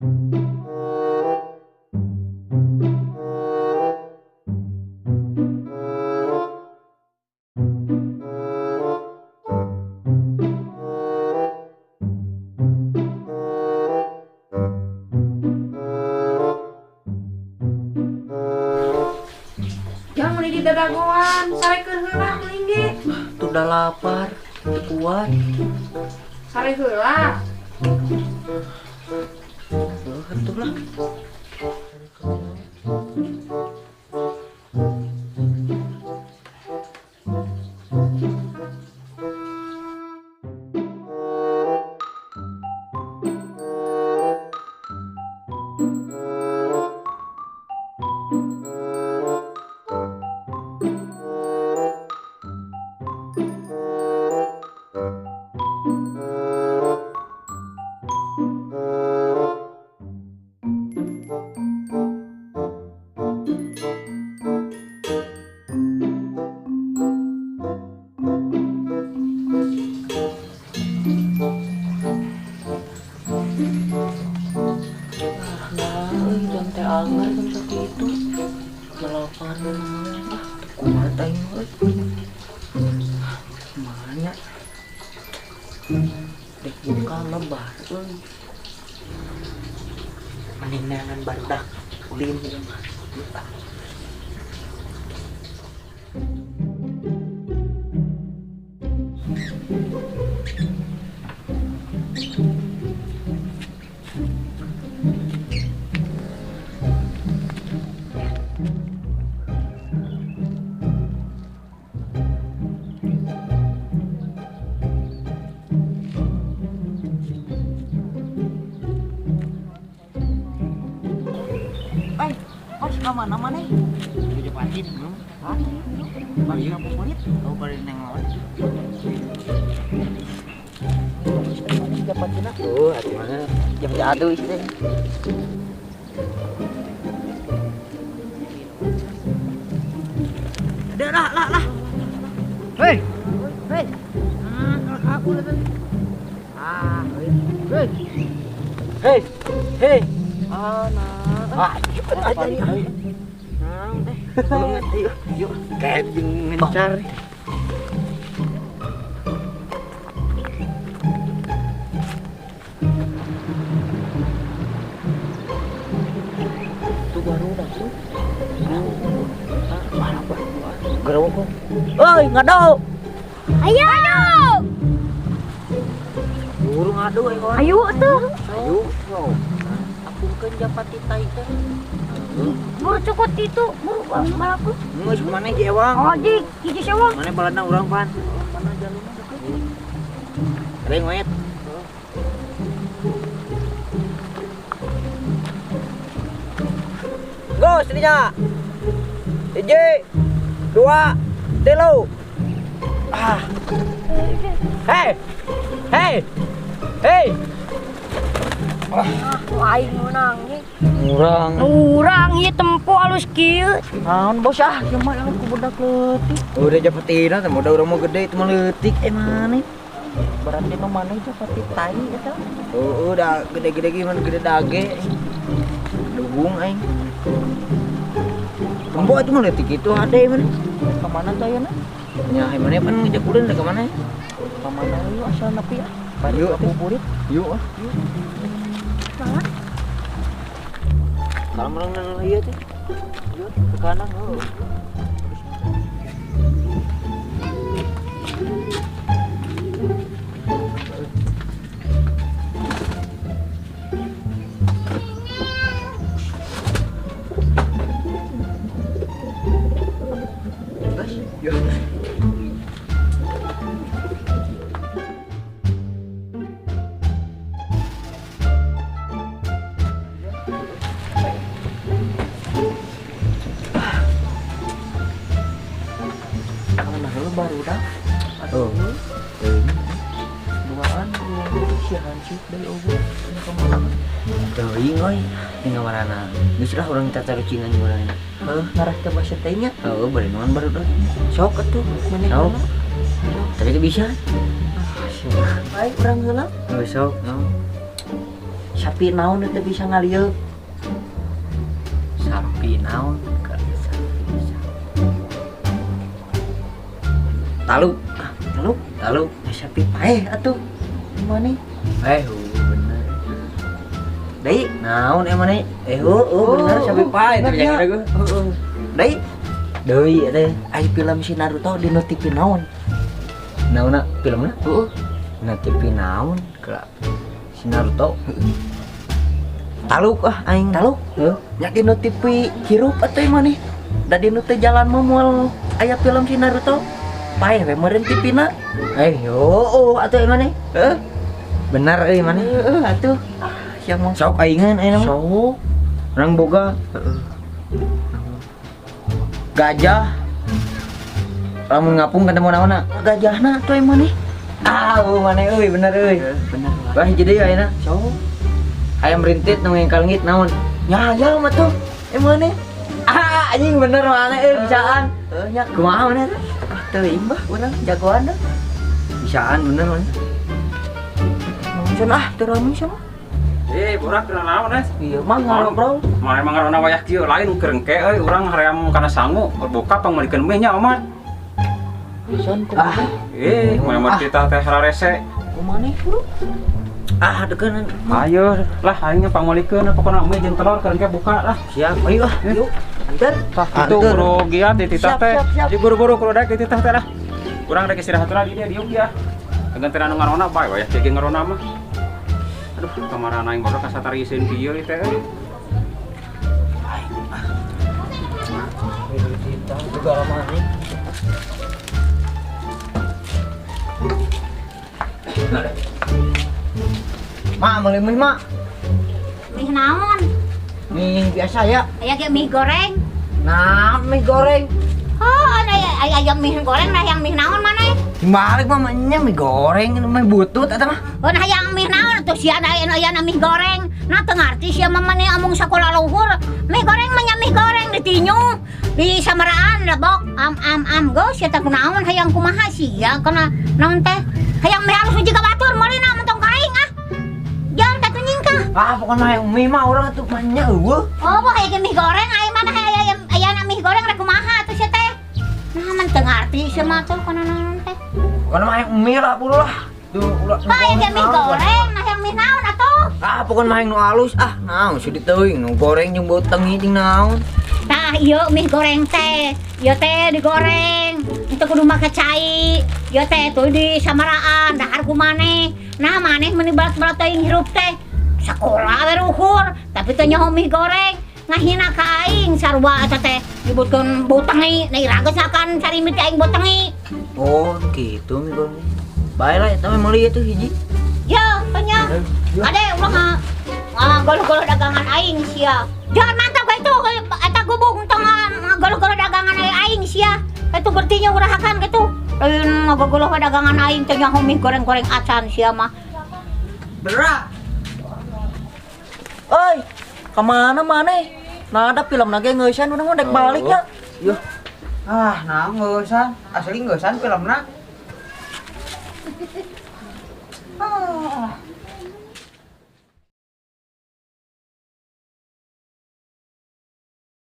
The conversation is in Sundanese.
Jangan meuli di dadagoan, sarekeun heula meuing ge. Tuh udah lapar, teu kuat. Sare heula. Heuh, atuh lah. Nah, euy, jam teh anger jam sakitu. Delapan ah, teu kuat aing euy. Mana? Dek buka lebar euy. Mending neangan barudak ulin ieu mah. Ah. Eh, kos ka mana maneh? Japatin belum? Hah? Bari ngabuburit? Oh, bari neng lawan. Japatina. Oh, atuh mana? Jam jatuh isi teh. Ada lah lah lah. Hei. Hei. Ah, aku lah tadi. Ah, hei. Hei. Hei. Ah, nah. Ah, aja nih. Nah, teh. Banget, yuk, yuk. Kayak jeung ngencar. Tuh baru dah tuh. Gerowok kok. Oi, ngado. Ayo. Buru ngado ayo. Ayo tuh. Ayo. Apungkeun japati tai teh. Buru cokot itu, buru malaku. Geus maneh jeung ewang. Oh, jik, hiji sewang. Maneh baladna urang pan. Mana jaluna deket. Ada yang ngoet. Go, sininya. Hiji, dua, tilu. Ah. Hei. Hei. Hei. Ah, aing menang nih. Urang. Urang ieu tempo alus kieu. Naon bos ah, ieu mah ku budak leutik. Udah japatina teh modal urang mau gede itu mah leutik maneh. Berarti mah maneh japati tai eta. Oh, udah gede-gede gimana gede dage. Dugung aing. Tempo itu mah leutik itu ade maneh. Ka mana teh ayeuna? Nya maneh pan ngejak ulin ka mana? Ka mana yuk asal nepi ah. Bari Yuk, ngabuburit. Yuk ah. Yuk. Kalau merang nang ieu teh. Yuk ke kanan heuh. Guys, yuk. Baru dah. Oh. Duaan si hansip deui eueuh ka mana? Teuing euy, tinggal marana. Geus lah urang cacarucingan urang. Heuh, ngarah ke basa teh nya. Heuh, bari naon baru dah. Sok atuh maneh. Sok. Tapi teu bisa. Baik urang heula. Heuh, sok. Sapi naon teu bisa ngalieuk? Sapi naon? Sapi. Taluk. Taluk, taluk. Sapi paeh atuh. Mana? Bener. Deui, naon emang nih? Bener sapi paeh teh bisa ngaragu. Heeh. Deui. Deui teh. Ai film si Naruto di TV naon? Naonna filmna? Heeh. Na TV naon? Kela si Naruto. Taluk ah aing. Taluk? Heeh. Nya dina TV hirup atuh maneh. Da dina teh jalan mah moal aya film si Naruto. Paeh we meureun TV-na. Heueuh atuh maneh. Heeh. Benar euy maneh. Heeh atuh. Ah, sia mah sok aingan ayeuna mah. Sok. Urang boga. Heeh. Gajah. Lamun ngapung ketemu naonna? Gajahna atuh maneh. Ah, maneh euy bener euy. Bener. Wah, jadi ayeuna. Sok. Ayam rintit nu ngengkalengit naon? Nya ayam atuh. Maneh. Ah, anjing bener maneh euy bisaan. Heuh nya kumaha maneh teh? Ah, teuing bah urang jagoan dah. Bisaan bener maneh. Naon ah, teu rame sia mah. Borak keur naon, Nes? Iya mah ngobrol. Mana emang ngarona wayah kieu lain keur engke euy urang hoream kana sangu buka pangmeulikeun mie nya omat. Son kumaha? Mana mah titah teh hararese. Kumaha nih, Bro? Ah, deukeun. Ayo lah aing pangmeulikeun pokona mie jeung telur keur engke buka lah. Siap, ayo ah. Yuk. Antar. Tah kitu kudu giat di titah teh. Siap. Di buru-buru kudu daek di titah teh lah. Urang rek istirahat lah di dieu diuk ya. Gantian anu ngarona bae wayah kieu ge ngarona mah. Aduh, kamarana aing baru kasatari isin kieu teh euy. Juga ramah nih. Mak, meuli mie, Mak. Mie naon? Mie biasa ya. Aya ge mie goreng. Nah, mie goreng. Oh, ada aya mie goreng, nah yang mie naon maneh? Balik mah nya mie goreng, mie butut eta mah. Oh, nah yang mie naon tuh sia aya aya mie goreng. Nah teu ngarti sia mah maneh amung sakola luhur. Mie goreng mah nya mie goreng ditinyu di samaraan lebok am am am geus sia teh kunaon hayang kumaha sia kana naon teh? Hayang mie halus jiga batur meulina mentong ka aing ah. Jangan katu nyingkah. Ah, pokoknya hayang mie mah urang atuh mah nya eueuh. Oh, wah hayang mie goreng aing mah hayang aya mie goreng rek kumaha atuh sia teh. Nah, man teu ngarti sia mah tuh kana naon teh. Pokoknya mah hayang mie lah buru lah. Duh, ulah. Ah, hayang mie goreng, nah hayang mie naon atuh? Ah, pokoknya mah hayang nu halus ah, naon sudi teuing nu goreng jeung bau tengi jeung naon. Tah, ieu mie goreng teh. Ieu teh digoreng, teu kudu make cai. Ieu teh tuh di samaraan dahar ku maneh. Nah, maneh meuni balat-balat teuing hirup teh. Sakola we luhur, tapi teu nyaho mie goreng. Ngahina ka aing sarua eta teh nyebutkeun bau tengi, nah ira geus akan sarimit aing bau tengi. Oh, gitu mie goreng. Bae lah eta mah meuli atuh hiji. Ya, nya. Ade ulah ngagoloh-goloh dagangan aing sia. Jangan mantap ka itu eta gubuk tong ngagoloh-goloh dagangan aing sia. Itu bertinya urahakan gitu. Lain ngagoloh dagangan aing teh nyaho mie goreng-goreng acan sia mah. Berak. Oi, kemana maneh? Nah, ada film lagi ngeusan urang mah dek balik ya. Yuh. Ah, nah ngeusan, asli ngeusan filmna. Ah.